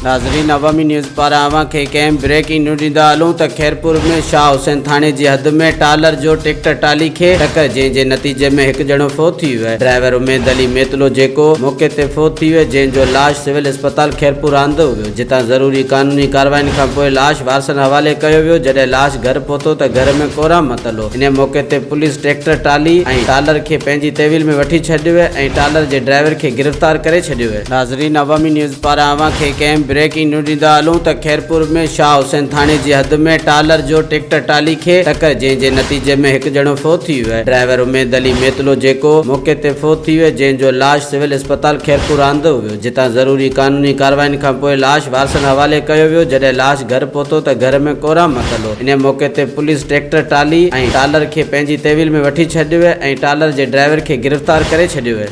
ناظرين عوامي نيوز پاران اوهان کي هڪ اهم بريڪنگ نيوز ڏيندا هلون ته خيرپور ۾ شاهه حسين ٿاڻي جي حد ۾ ٽالر جو ٽريڪٽر ٽالي کي ٽڪر جنهن جي نتيجي ۾ هڪ ڄڻو فوت ٿي ويو ڊرائيور اميد علي ميتلو جيڪو موقعي تي فوت ٿي ويو جنهن جو لاش سول اسپتال خيرپور آندو ويو جتان ضروري قانوني ڪارواين کانپوء لاش وارثن حوالي ڪيو ويو جڏهن لاش گهر پهتو ته گهر ۾ ڪورام متل هو انهي موقعي تي پوليس ٽريڪٽر ٽالي ۽ ٽالر کي پنهنجي تحويل ۾ وٺي ڇڏيو ۽ ٽالر جي ڊرائيور کي گرفتار ڪري ڇڏيو. ناظرين عوامي نيوز پاران اوهان کي هڪ اهم بريڪنگ نيوز ڏيندا هلون ته خيرپور ۾ شاهه حسين ٿاڻي جي حد ۾ ٽالر جو ٽريڪٽر ٽالي کي ٽڪر جنهن جي نتيجي ۾ هڪ ڄڻو فوت ٿي ويو ڊرائيور اميد علي ميتلو جيڪو موقعي تي فوت ٿي ويو جنهن جو لاش سول اسپتال خيرپور آندو ويو جتان ضروري قانوني ڪارواين کانپوء لاش وارثن حوالي ڪيو ويو جڏهن لاش گهر پهتو ته گهر ۾ ڪورام متل هو انهي موقعي تي پوليس ٽريڪٽر ٽالي ۽ ٽالر کي پنهنجي تحويل ۾ وٺي ڇڏيو ۽ ٽالر جي ڊرائيور کي گرفتار ڪري ڇڏيو.